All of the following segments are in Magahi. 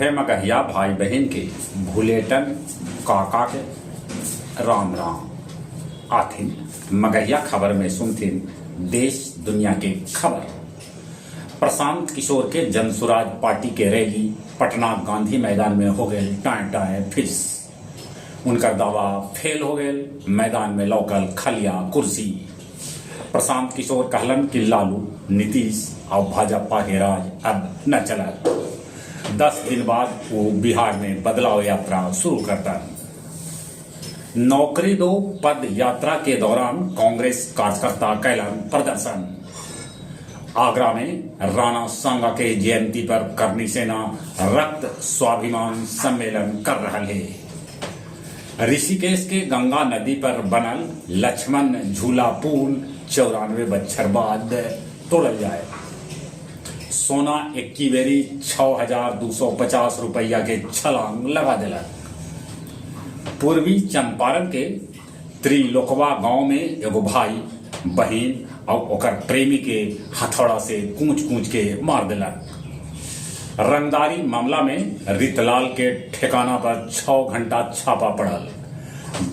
सभे मगहिया भाई बहिन के भुलेटन काका के राम राम। आथिन मगहिया खबर में सुनथिन देश दुनिया के खबर। प्रशांत किशोर के जनसुराज पार्टी के रैली पटना गांधी मैदान में हो गए टाँय टाँय फिस। उनकर दावा फेल हो गए, मैदान में लौकल खलिया कुर्सी। प्रशांत किशोर कहलन कि लालू, नीतीश और भाजपा के राज अब न चलत। 10 दिन बाद वो बिहार में बदलाव यात्रा शुरू करतन। नौकरी दो पद यात्रा के दौरान कांग्रेस कार्यकर्ता कैलन प्रदर्शन। आगरा में राणा सांगा के जयंती पर करनी सेना रक्त स्वाभिमान सम्मेलन कर रहा है। ऋषिकेश के गंगा नदी पर बनल लक्ष्मण झूला पुल 94 बच्छर बाद तोड़ल जाए। सोना इक्की बेरी 6,250 रुपया के छलांग लगा दिलक। पूर्वी चंपारण के त्रिलोकवा गांव में एगो भाई बहिन और ओकर प्रेमी के हथौड़ा से कूच कूच के मार दिलक। रंगदारी मामला में रितलाल के ठिकाना पर 6 घंटा छापा पड़ल।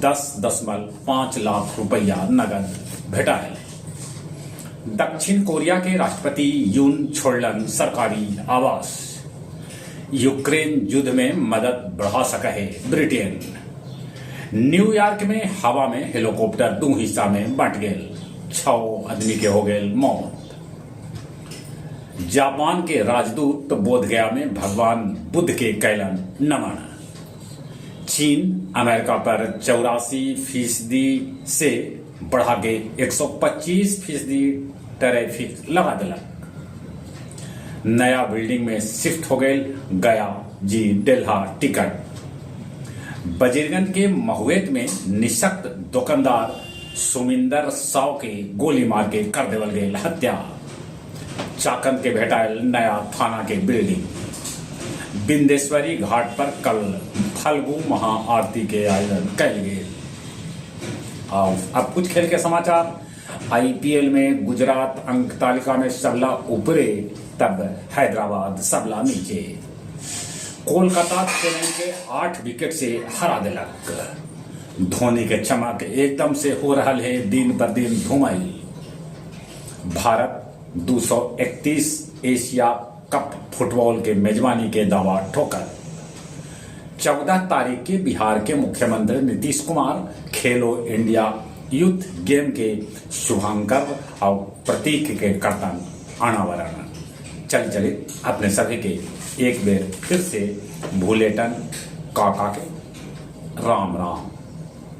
10.5 लाख रुपया नगद भेटायल। दक्षिण कोरिया के राष्ट्रपति यून छोड़लन सरकारी आवास। यूक्रेन युद्ध में मदद बढ़ा सका है ब्रिटेन। न्यूयॉर्क में हवा में हेलीकॉप्टर 2 हिस्सा में बंट गए, 6 आदमी के हो गए मौत। जापान के राजदूत बोधगया में भगवान बुद्ध के कैलन नमन। चीन अमेरिका पर 84% से बढ़ा के 125% टैरिफ लगा दिलक। नया बिल्डिंग में शिफ्ट हो गए गया जी डेल्हा टिकट। वजीरगंज के महुएत में निशक्त दुकानदार सुमिंदर साव के गोली मार के कर देवल गए हत्या। चाकन के भेटायल नया थाना के बिल्डिंग। बिंदेश्वरी घाट पर कल फल्गु महाआरती के आयोजन कल गए। और अब कुछ खेल के समाचार। आईपीएल में गुजरात अंक तालिका में सबला ऊपरे, तब हैदराबाद सबला नीचे। कोलकाता चेन्नई के 8 विकेट से हरा दिलक। धोनी के चमक एकदम से हो रहा है दिन पर दिन धुमाई। भारत 231 एशिया कप फुटबॉल के मेजबानी के दावा ठोकर। 14 तारीख के बिहार के मुख्यमंत्री नीतीश कुमार खेलो इंडिया यूथ गेम के शुभांकर और प्रतीक के करतन अनावरण। चल चले अपने सभी के एक बेर फिर से भूलेटन काका के राम राम।